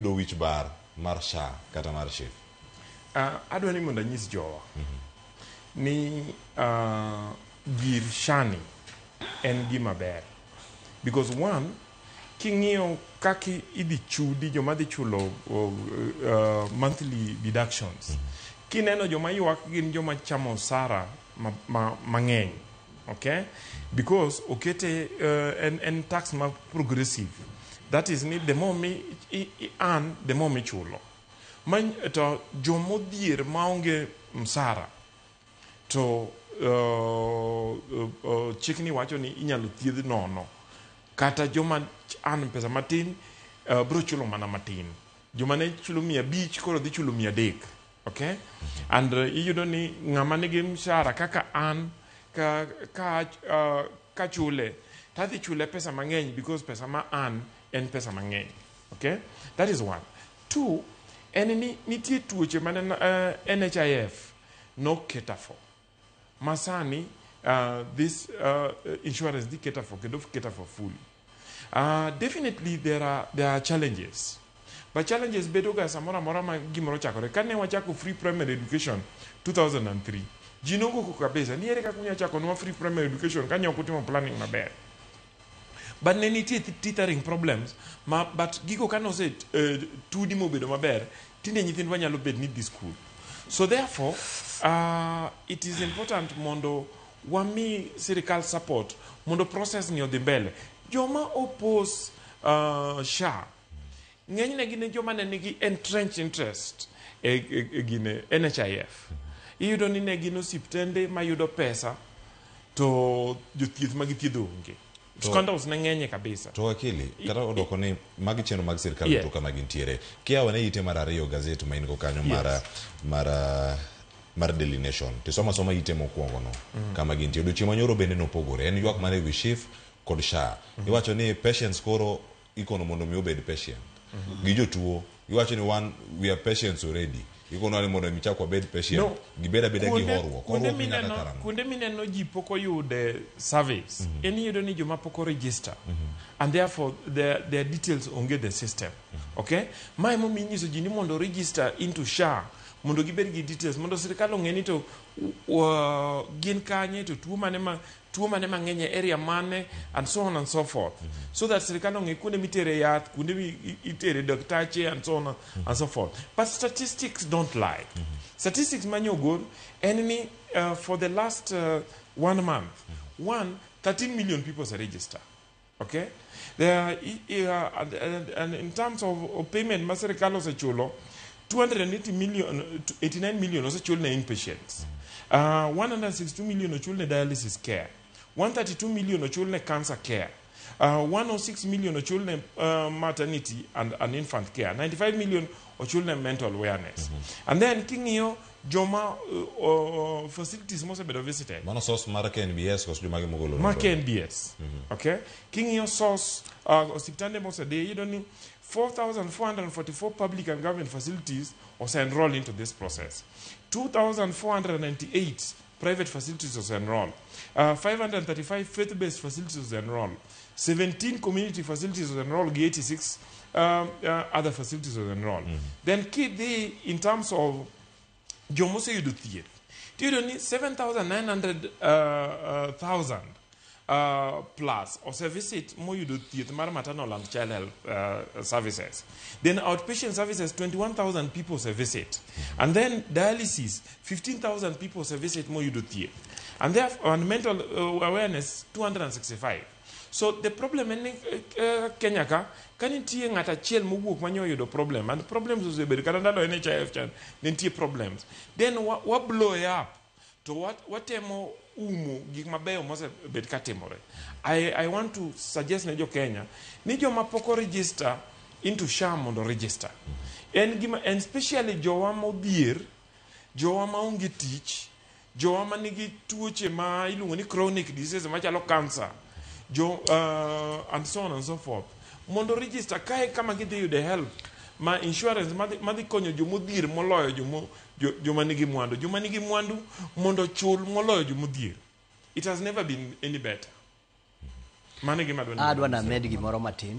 Yudo wich bar mar SHA kata mar SHIF? Adwa ni mondo anyis jowa ni gir SHA ni en gima ber because one, king'iyo kaka idhi chudi joma dhi chulo monthly deductions, kineno joma ywak gin joma chamo osara mang'eny, okay, because okete en tax ma progressive, that is ni the more mi i earn, the more michulo. Ma to jomodhier maonge msara to chikni wacho ni inyalo thiedh nono, kata joma earn pesa matin bro chulo mana matin. Joma ne chulo 500 koro dhi chulo 300, okay. And iyudo ni ng'ama nigi mshahara kaka an ka chule tadhi chule pesa mang'eny because pesa ma an en pesa mang'eny, okay. That is one. Two, en ni nitie tuoche mane NHIF no cater for masani this insurance dhi cater for, kendo cater for fully. Definitely there are challenges, but challenges bedo ga samoro amora ma gimoro chakore. Kane wachako free primary education 2003, ji nogoko kabisa ni ere kaka unya chako nwa free primary education ka ok utimo planning maber. But ne nitie tethering problems ma, but gigo kane ose tudi mobedo maber, tinde nyithindwa nyalo bet ni dhi school. So therefore it is important mondo wami sirikal support mondo process ni odhi mbele. Joma oppose SHA ng'enyne gin e joma ne nigi entrenched interest e gine NHIF. Iyudo ni ne gin osiptende mayudo pesa to jothieth ma githiedho onge. Scandals ne ng'enye kabisa. To wakili kata odwoko ni magi chenro mag sirikal duto kama gintiere. Kiyawo ne ite mar ariyo gazet ma in go kanyo mar mar Daily Nation, tisomo asoma ite mokwongo no kama gintie. Odiochieng' manyoro bende nopogore. En ywak mar ewi SHIF kod SHA. Iwacho ni patients koro ikono mondo mi obed patient. Gi jotuo iwacho ni wan we are patients already. Ikono ni mondo mi chak wabed patient. No. Gibed abeda gi horuok. Kuonde Horuok ni nyaka mineno karang'o? Kuonde mineno ji pok oyude service en iyudo ni joma pok oregister and therefore their details onge the system, okay. Ma emomiyo inyiso ji ni mondo register into SHA mondo gibed gi details mondo sirikal ong'e ni to gin kanye, to tuo mane mang'eny e area mane, and so on and so forth, so that sirikal ong'e kuonde mitere yath, kuonde itere daktache, and so on and so forth. But statistics don't lie. Statistics manyogol en ni for the last one month, one 13 million people se register, okay. There, and in terms of payment ma sirikal osechulo, 280 million, 89 million osechul ne inpatients, 162 million ochul ne dialysis care, 132 million ochul ne cancer care, 106 million ochul ne maternity and infant care, 95 million ochul ne mental awareness. And then king'iyo joma facilities mosebedo visited. Mano source mar KNBS koso joma mogolo Ma nonro? KNBS, okay. King'iyo source osiptande mosedhi, iyudo ni 4444 public and government facilities ose enroll into this process, 2498 private facilities ose enroll, 535 faith-based facilities ose enroll, 17 community facilities ose enroll gi 86 other facilities ose enroll. Then kidhi in terms of jomoseyudo thieth, tiyudo ni 7900 thousand plus osevisit moyudo thieth mar maternal and child health services. Then outpatient services, 21,000 people osevisit, and then dialysis, 15,000 people osevisit moyudo thieth, and therefore and mental awareness, 265. So the problem en ni Kenya ka nitie ng'at achiel mowuok manyo oyudo problem, and problems osebedo kata ndalo NHIF chan ne nitie problems, then wa blow it up to watemo umo gik mabeyo mosebet ka timore. I want to suggest ne jo Kenya ni joma pok oregister into SHA mondo register. En gima and especially jowa modhier, jowa maonge tich, jowa manigi tuoche ma iluongo ni chronic disease machalo cancer, jo and so on and so forth, mondo register kae kama gidhi yude help ma insurance madhi konyo jomodhier moloyo joma nigi mwandu. Joma nigi mwandu mondo chul moloyo jomodhier. It has never been any better. Mano e gima adwa ni Adwa mondo named gimoro matin.